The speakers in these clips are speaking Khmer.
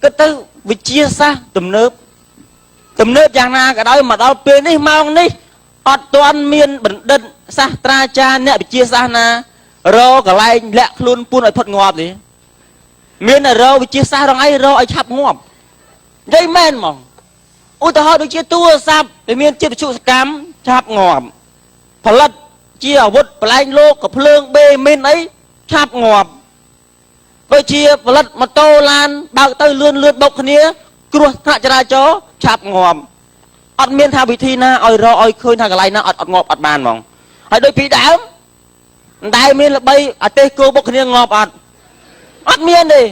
គិតទៅវិជាសាស្ត្រទំនើបទំនើបយ៉ាងណាក៏ដោយមកដល់ពេលនេះម៉ោងនេះអត់ទាន់មានបណ្ឌិតសាស្ត្រាចារ្យអ្នកវិទ្យាសាស្ត្រណារកន្លែងលាក់ខ្លួនពួនឲ្យផុតងាប់ទេមានតែរកវិទ្យាសាស្ត្ររងឯងរកឲ្យឆាប់ងាប់និយាយមែនហ្មងឧទាហរណ៍ដូចជាទូរស័ព្ទវាមានជាតិវិទ្យុសកម្មឆាប់ងាប់ផលិតជាអាវុធប្រឡែងលោកក៏ភ្លើងបេមីនអីឆាប់ងាប់ដូចជាផលិតម៉ូតូឡានបើកទៅលឿនលឿនបុកគ្នាគ្រោះថ្នាក់ចរាចរណ៍ឆាប់ងាប់អត់មានថាវិធីណាឲ្យរកឲ្យឃើញថាកន្លែងណាអត់អត់ងាប់អត់បានហ្មងហើយដូចពីដើមមិនដែលមានល្បីអទេសគោបុកគ្នាងាប់អត់អត់មានទេ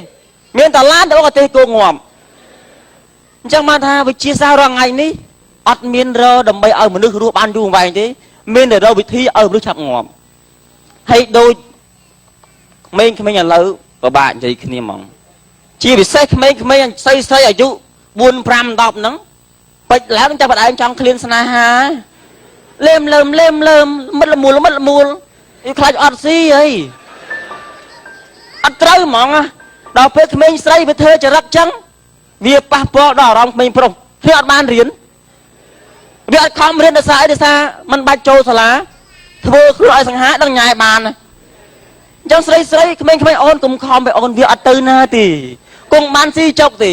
មានតែឡានទៅបុកអទេសគោងាប់អញ្ចឹងបានថាវិជាសាស្ត្ររាល់ថ្ងៃនេះអត់មានរដើម្បីឲ្យមនុស្សរស់បានយូរអង្វែងទេមានតែរកវិធីឲ្យមនុស្សឆាប់ងាប់ហើយដូចក្មេងៗឥឡូវពិបាកនិយាយគ្នាហ្មងជាពិសេសក្មេងៗស្រីស្រីអាយុ4 5 10ហ្នឹងពេចឡើងចាប់ផ្ដើមចង់ឃ្លានស្នេហាលេមលើមលេមលើមមិត្តលមូលមិត្តលមូលវាខ្លាចអត់ស៊ីអីអត់ត្រូវហ្មងណាដល់ពេលក្មេងស្រីវាធ្វើចរិតចឹងវាប៉ះពាល់ដល់អារម្មណ៍ក្មេងប្រុសវាអត់បានរៀនវាអត់ខំរៀនដោយសារអីដោយសារมันបាច់ចូលសាលាធ្វើខ្លួនឲ្យសង្ហាដឹងញ៉ែបានណាអញ្ចឹងស្រីស្រីក្មេងៗអូនកុំខំไปអូនវាអត់ទៅណាទេគង់បានស៊ីចុកទេ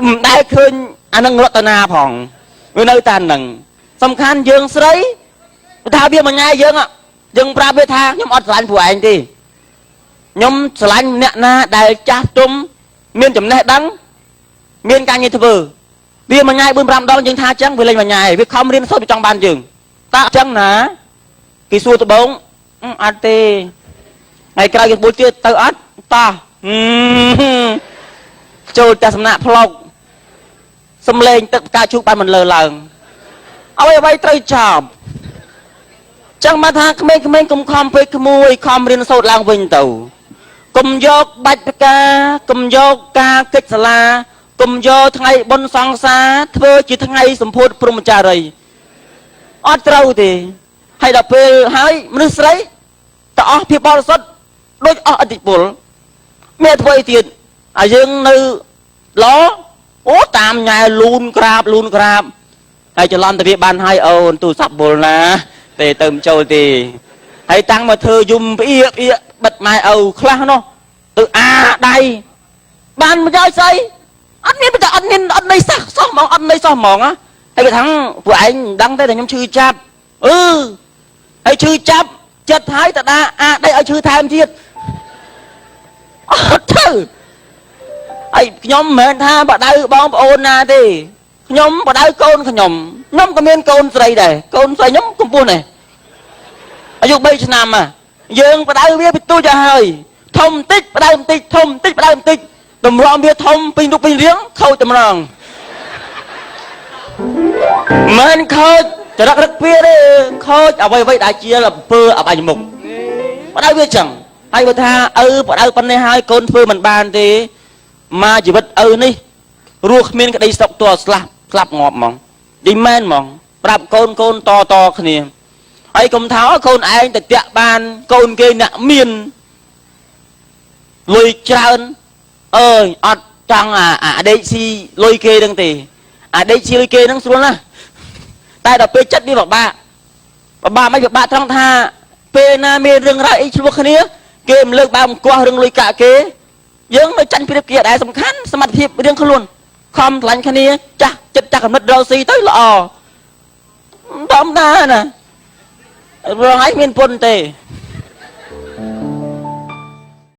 មិនដែលឃើញអានឹងរតនាផងវានៅតែនឹងសំខាន់យើងស្រីថាវាមួយញ៉ែយើងយើងប្រាប់វាថាខ្ញុំអត់ស្រឡាញ់ពួកឯងទេខ្ញុំស្រឡាញ់អ្នកណាដែលចាស់ទុំមានចំណេះដឹងមានការងារធ្វើវាមួយញ៉ែ4 5ដងយើងថាអញ្ចឹងវាលេងមួយញ៉ែវាខំរៀនសូត្រវាចង់បានយើងតើអញ្ចឹងណាគេសួរត្បូងអត់ទេថ្ងៃក្រោយគេបួលទៀតទៅអត់តោះចូលតែសំណាក់ផ្លុកសំលេងទឹកផ្កាឈូកបានមិនលើឡើងអ្វីអ្វីត្រូវចប់ចឹងមកថាក្មេងៗកុំខំពេកក្មួយខំរៀនសូត្រឡើងវិញទៅកុំយកបាច់ផ្កាកុំយកការកិច្ចសាលាកុំយកថ្ងៃបុណ្យសង្សារធ្វើជាថ្ងៃសម្ពោធព្រហ្មចារីអត់ត្រូវទេហើយដល់ពេលហើយមនុស្សស្រីតអស់ភាពបរិសុទ្ធដូចអស់អធិពលមានធ្វើអីទៀតអាយើងនៅល្អអូតាមញ៉ែលូនក្រាបលូនក្រាបហើយច្រឡំទៅវាបានហើយអូនទូរស័ព្ទបុលណាទេទៅមិនចូលទេហើយតាំងមកធ្វើយំផ្អៀកផ្អៀកបិទម៉ែឪខ្លះនោះទៅអាដៃបានមកឲ្យស្អីអត់មានអត់មានអត់ន័យសោះសោះហ្មងអត់ន័យសោះហ្មងណាហើយគេថាពួកឯងមិនដឹងទេតែខ្ញុំឈឺចាប់អឺហើយឈឺចាប់ចិត្តហើយតដាអាដៃឲ្យឈឺថែមទៀតអត់ទៅហើយខ្ញុំមិនមែនថាបដៅបងប្អូនណាទេខ្ញុំបដៅកូនខ្ញុំខ្ញុំក៏មានកូនស្រីដែរកូនស្រីខ្ញុំកំពុះនេះអាយុ3ឆ្នាំហ่ะយើងបដៅវាពីទូចឲ្យហើយធំបន្តិចបដៅបន្តិចធំបន្តិចបដៅបន្តិចតម្រាំវាធំពេញរូបពេញរាងខូចតម្រងមិនខូចចរិតរឹកពៀទេខូចអ្វីអ្វីដែលជាអំពើអបាយមុខបដៅវាចឹងហើយបើថាឪបដៅប៉ុណ្ណេះហើយកូនធ្វើមិនបានទេមកជីវិតឪនេះរស់គ្មានក្តីសុខទោះស្លាប់ស្លាប់ងាប់ហ្មងនិយាយមែនហ្មងប្រាប់កូនកូនតតគ្នាហើយកុំថាកូនឯងទៅតាក់បានកូនគេអ្នកមានលុយច្រើនអើយអត់ចង់អាអាដេកស៊ីលុយគេហ្នឹងទេអាដេកស៊ីលុយគេហ្នឹងស្រួលណាស់តែដល់ពេលចិត្តវាពិបាកពិបាកមិនពិបាកត្រង់ថាពេលណាមានរឿងរ៉ាវអីឆ្លោះគ្នាគេមិនលើកបើអង្គោះរឿងលុយកាក់គេយើងនៅចាញ់ប្រៀបគេដែរសំខាន់សមត្ថភាពរៀងខ្លួនខំឆ្លាញ់គ្នាចាស់ចិត្តចាស់កំណត់រកស៊ីទៅល្អធម្មតាណារងឯងមានពុនទេ